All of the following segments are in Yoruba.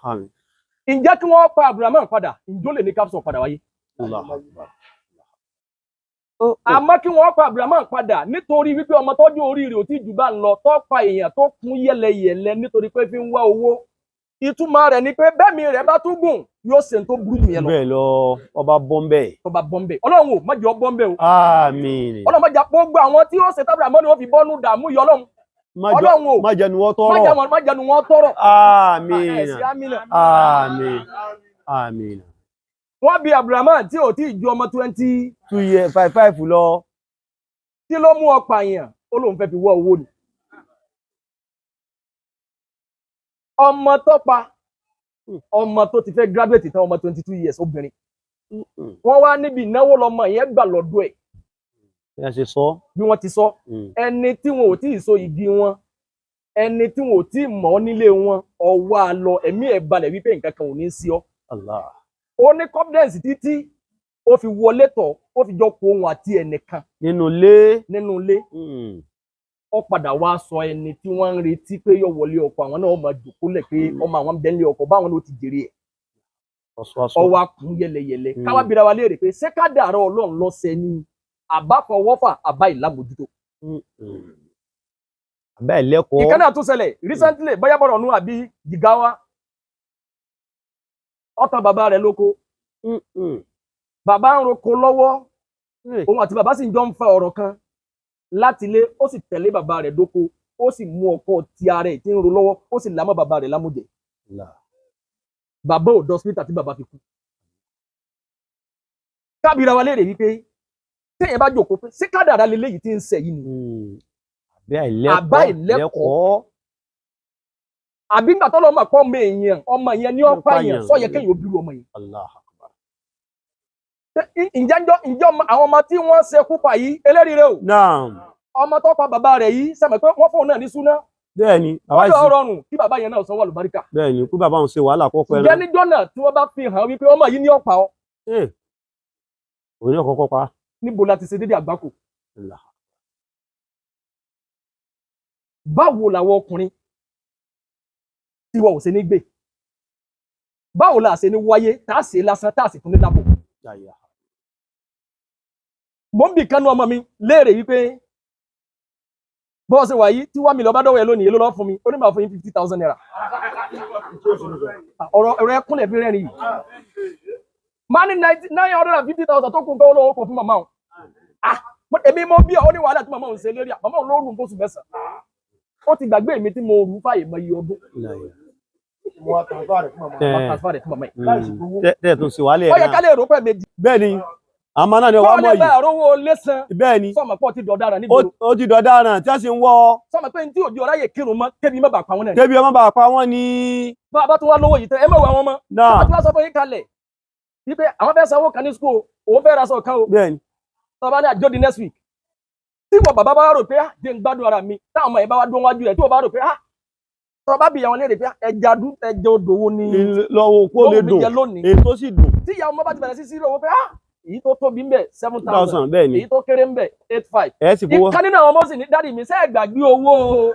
Àmín. Ǹjẹ́ kí wọ́n pa Abdulrahman padà, ǹjọ́ lè ní káfíńsọ̀ padà wáyé? Allahu Akbar. Àmọ́ kí wọ́n pa Abdulrahman padà nítorí wípé ọmọ tọ́jú orí rẹ̀ ò tí jù bá ń lọ, tó pa èèyàn tó kún yẹlẹyẹlẹ nítorí pé fi ń wá owó, ìtumọ̀ rẹ̀ ni pé bẹ́ẹ̀mi rẹ̀ bá tún gùn, yóò ṣe tó burú jù yẹn lọ. Bẹ́ẹ̀ lọ, ọba bọ́m̀bẹ̀. Tó bá bọ́m̀bẹ̀, Ọlọ́run ò má jẹ́ ọ bọ́m̀bẹ̀ o. Àmín. Ọlọ́run má jẹ́ gbogbo àwọn tí ó ṣe tábìlì àmọ́ ni wọ́n fi bọ́nú dààmú yọ. Ọlọ́run, Ọlọ́run o, má jẹnu wọ́n má tọrọ. jẹ́ wọn, má jẹnu wọn tọrọ. Àmín. Ẹ̀sìn amínà. Àmín, àmín. Wọ́n bí Abdulrahman tí ò tí ì ju ọmọ 20 2 year five five lọ. Tí ló mú ọ pààyàn? Ó lóun fẹ́ fi wọ́ owó ni. Ọmọ tó pa, ọmọ tó ti fẹ́ graduate tán, ọmọ 22 years, obìnrin. Wọ́n wá níbi ìnáwó lọmọ yẹn gbà lọ́dọ̀ ẹ̀. Bí a ṣe sọ. Bí wọ́n ti sọ, ẹni tí wọn ò tí ì so igi wọn, ẹni tí wọn ò tí ì mọ̀ ọ́ nílé wọn, ọwọ́ a lọ, ẹ̀mí ẹ̀ balẹ̀ wípé nǹkan kan ò ní í sí ọ. Allah. Ó ní confidence títí ó fi wọlé tọ̀, ó fi jọ kó òun àti ẹnìkan nínú ilé. Nínú ilé. Ó padà wá sọ ẹni tí wọ́n ń retí pé yóò wọlé ọkọ, àwọn náà máa jòkó lẹ̀ pé ọmọ àwọn ń bẹ nílé ọkọ, báwọn ló ti jèrè ẹ̀. Ọ̀ṣọ́ṣọ́. Ọwọ́ akún yẹlẹyẹlẹ. Káwá bira wa léèrè pé ṣé kádàrá Ọlọ́run lọ́sẹ̀ ni, àbá fọwọ́fà, àbá ìlàmójútó? Bẹ́ẹ̀ lẹ́kọ̀ọ́. Ìkan náà tún ṣẹlẹ̀ recently, bóyá bọ̀rọ̀ nù àbí Jìgáwá, ọ̀tàn bàbá rẹ̀ lóko. Bàbá ń roko lọ́wọ́, òun àti bàbá sì ń jọ ń fa ọ̀rọ̀ kan láti ilé. Ó sì tẹ̀lé bàbá rẹ̀ dóko, ó sì mú ọkọ ti ara ẹ̀ tí ń ro lọ́wọ́, ó sì lámọ́ bàbá rẹ̀ lámújẹ. Allah. Bàbá ò dọ́sítà tí bàbá fi kú. Kábìrà wa léèrè wípé téèyàn bá jòkó pé ṣé kádàrá leléyìí tí ń ṣe yìí ni, Àbá àbá ìlẹ́kọ̀ọ́. ìlẹ́kọ̀ọ́, àbí nígbà tó lọ́mọ pọ́ ọmọ èèyàn, ọmọ yẹn ní ọ̀pá èèyàn, sọ yẹ kéèyàn ó bírú ọmọ yẹn? Allah. Ǹjẹ́ ǹjọ́ àwọn ọmọ tí wọ́n ṣe kú pa yìí, eléríire o. Naam. Ọmọ tó pa bàbá rẹ̀ yìí sẹ́mi pé wọ́n fóun náà ní súná. Bẹ́ẹ̀ni, bàbá ọjọ́ yìí. rọrùn kí bàbá yẹn náà sanwó àlùbáríkà. Bẹ́ẹ̀ni, kú bàbá òun ṣe wàhálà kọ́kọ́ Ǹjẹ́ ẹran. níjọ́ náà tí wọ́n bá fi hàn wípé ọmọ yìí ní ọ̀pá ọ, Ee, òun yóò kọ́kọ́ pa. Níbo la ti ṣe dédé àgbákò? Allah. Báwo làwọn ọkùnrin tí wọn ò ṣe ní gbé, báwo la ṣe ní wáyé tá a ṣe lásán, tá a sì tún ní lábò? Yàyà. Mo ń bì kánú ọmọ mi léèrè wípé bọ́ọ̀sì wà yìí tí 1 million bá dọ́wọ́ ẹ lónìí, èló ló fún mi? Ó ní màá fún yín ₦50,000. Ọ̀rọ̀ ẹ̀rọ ẹkúnlẹ̀ fi rẹ́rìn yìí. Máa ní 950,000 tó kún kọ́ lọ́wọ́ kò fún màmá òun. Ah, èmi mo bí ọ. Ó ní wàhálà tí màmá òun ṣe lérí à, màmá òun ló rùn fóṣù 9. Ó ti gbàgbé mi tí mo rù fàyè mọ iye ọdún. Yàyà. Mo wá transfer rẹ̀ fún màmá. Wọ́n transfer rẹ̀ fún màmá yìí. Tẹ́ ẹ̀ tún ṣe wàhálà Ó ẹ̀ yẹ ká náà. lè rò pẹ́ méjì. Bẹ́ẹ̀ni, àmọ́ náà ni wàá Kọ́ mọ̀ lè bá yìí. àrówó lẹ́sàn. Bẹ́ẹ̀ni, Sọmọ pọ̀ ti dọ̀dára nígboro. Ó ti dọ̀daràn tí a sì ń wọ́ ọ. Sọmọ pé ní tí òjò ráyè kírun mọ́, kébi má bàa pa wọn náà ni. Kébi ọmọ bàa pa wọ́n ní. Bá a bá tún wá lówó yìí tán, ẹ má wo àwọn ọmọ. Náà. Wọ́n ti wá sọ fún yín kalẹ̀ wípé àwọn fẹ́ sanwó kan ní school, òun fẹ́ raṣọ kan o. Bẹ́ẹ̀ni. Tọ́ bá ní àjọ di next week, tí wọ́n bàbá bá rò pé ah, jẹ́ ń gbádùn ara mi, táwọn ọmọ yẹn bá wá dún wájú rẹ̀, tí wọ́n bá rò pé ah, tọ́ bá bì àwọn léèrè pé ah, ẹja dún, ẹja odò wo ni lọ́wọ́ kó lè lóhùn mi dùn. jẹ lónìí? Èyí tó sì dùn. Tí ìyá ọmọ bá ti bẹ̀rẹ̀ sí sí owó pé ah, èyí tó tóbi ń bẹ̀ 7,000, Thousand, bẹ́ẹ̀ni. èyí tó kéré ń bẹ̀ 8,500. Ẹ̀ sì fowó. Ìkan nínú àwọn ọmọ sì ní, "Daddy mi, sẹ́ẹ̀ gbàgbé owó o?"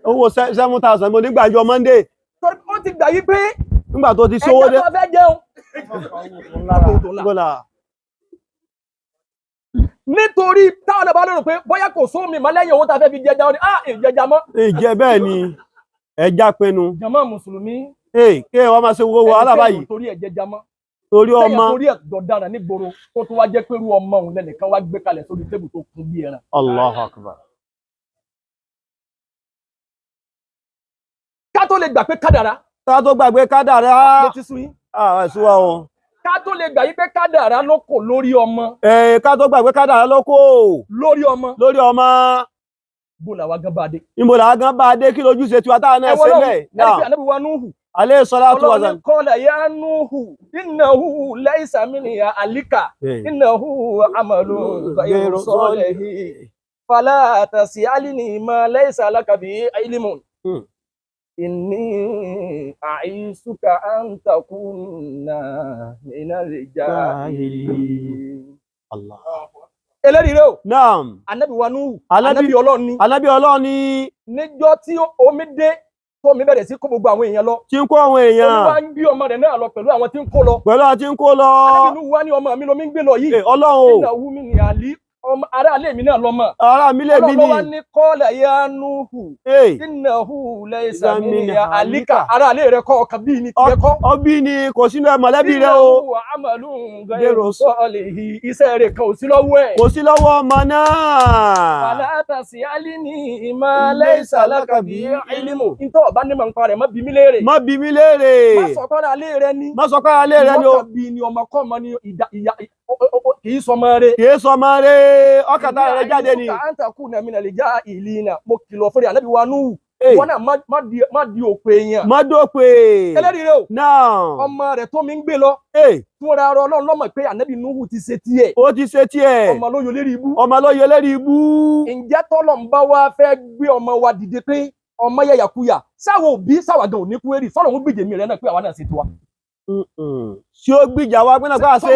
Owó 7,000 mo nígbà jọ Monday. Torí ó ti gbà yí pé Nígbà tó ti sówó ẹja dé. tó fẹ́ jẹun. Gbọ́dọ̀. Nítorí táwọn náà bá lérò pé bóyá kò sómi mọ́ lẹ́yìn owó tá a fẹ́ fi jẹja, ó ní ah, ìjẹja mọ́. Ìjẹ bẹ́ẹ̀ ni ẹja pinnu. Jàmá mùsùlùmí. Ee, kí ẹ wá máa ṣe owó wàhálà Ẹni báyìí. téèyàn torí ẹ̀ jẹja mọ́. Torí Téèyàn ọmọ. torí ẹ̀ dọ̀daràn nígboro, kó tó wá jẹ́ pé irú ọmọ òun lẹ́nìkan wá gbé kalẹ̀ sórí tébù tó kún bí ẹran. Allahu Akbar. Ká tó lè gbà pé kádàrá Ká tó gbàgbé kádàrá. ló ti sún yín. Àwọn ẹ̀sùn wa o. Ká tó lè gbà yí pé kádàrá ló kò lórí ọmọ. Ee, ká tó gbàgbé kádàrá ló kó. Lórí ọmọ. Lórí ọmọ. Bó làwa gan bá dé? Níbo làá gan bá a dé? Kí lójúṣe tiwa táwọn náà Ẹ ṣe wọ́n bẹ́ẹ̀? lọ́wọ́ ẹni pé ànábì wa Núhù. Alẹ́ sọlá tó wà Ọlọ́run sàn. ní qala ya Núhù innahu laysa min ahlika innahu amalun ghayru salihin fala tas'alni ma laysa laka bihi ilmun inni a'isuka an takuna minal jahilin. Allah. Eléyìí rẹ o. Naam. Anabi wa Nuhu, Ànábì anabi Ọlọ́run ni. Ànábì Ọlọ́run ni. Níjọ́ tí omi dé. Tó mi bẹ̀rẹ̀ sí kó gbogbo àwọn èèyàn lọ. Tí ń kó àwọn èèyàn. Omi wá ń gbé ọmọ rẹ̀ náà lọ pẹ̀lú àwọn tí ń kó lọ. Pẹ̀lú àti ń kó lọ. Ànábì Nuhu wá ní ọmọ mi lomi ń gbé lọ yìí. Eh, Ọlọ́run o. Iná wú mi ní àlí ọmọ ará ilé mi náà lọ́mọ. Ará mi lè mí Ọlọ́run ló wá ni. ní kọ́lẹ̀ ya Nuhu. Eh, Iná hu lẹ́sà mi ní Min àlíkà. Ará ilé rẹ̀ kọ́ ọkàn bíi ní tiẹ̀ kọ́. ọbí ni kò sínú ẹ mọ̀lẹ́bí rẹ o. Iná hu àmàlù gairu salihi. Iṣẹ́ rẹ̀ kan ò sí lọ́wọ́ ẹ̀. Kò sí lọ́wọ́ ọmọ náà. Fàlà tàsí alíní ma laysa laka bí ilmu. Ntọ́ ọ̀bá ní màá ń parẹ́, má bí mi léèrè. Má bi mí léèrè. Má sọ kọ́ra alé rẹ ní. Má sọ pé alé rẹ ni o. Ìwọ kan bí ni ọmọ kọ́ ọmọ ni ìdá ìyá kì í sọmọ rẹ. Kì í sọmọ rẹ. Ọkàtà rẹ jáde ni. Ìní àìsùkà àǹtà kù nàmínà lè já ìlú náà. Mo kìlọ̀ fún rẹ̀ ànábì wa Núhù. Hey. Wọ́n náà má di òpè èèyàn. Má dópe. Ẹlẹ́rìí rẹ o. Náà. Ọmọ rẹ̀ tó mi ń gbé lọ. Hey, Fúnra ara Ọlọ́run lọ́mọ̀ pé ànábì Núhù ti ṣe tiẹ̀. ó ti ṣe tiẹ̀. Ọmọ ló yọ lérí ibú. Ọmọ ló yọ lérí ibú. Ǹjẹ́ tọ́lọ̀ ń bá wa fẹ́ gbé ọmọ wa dìde pé ọmọ yẹ̀yàkuyà sáwọn òbí sáwà gan òní kúérì sọ́lọ̀ ń gbèjèmí rẹ̀ náà pé àwa náà ṣe tiwa. Ṣé ó gbìjà wa pé náà ká ṣe?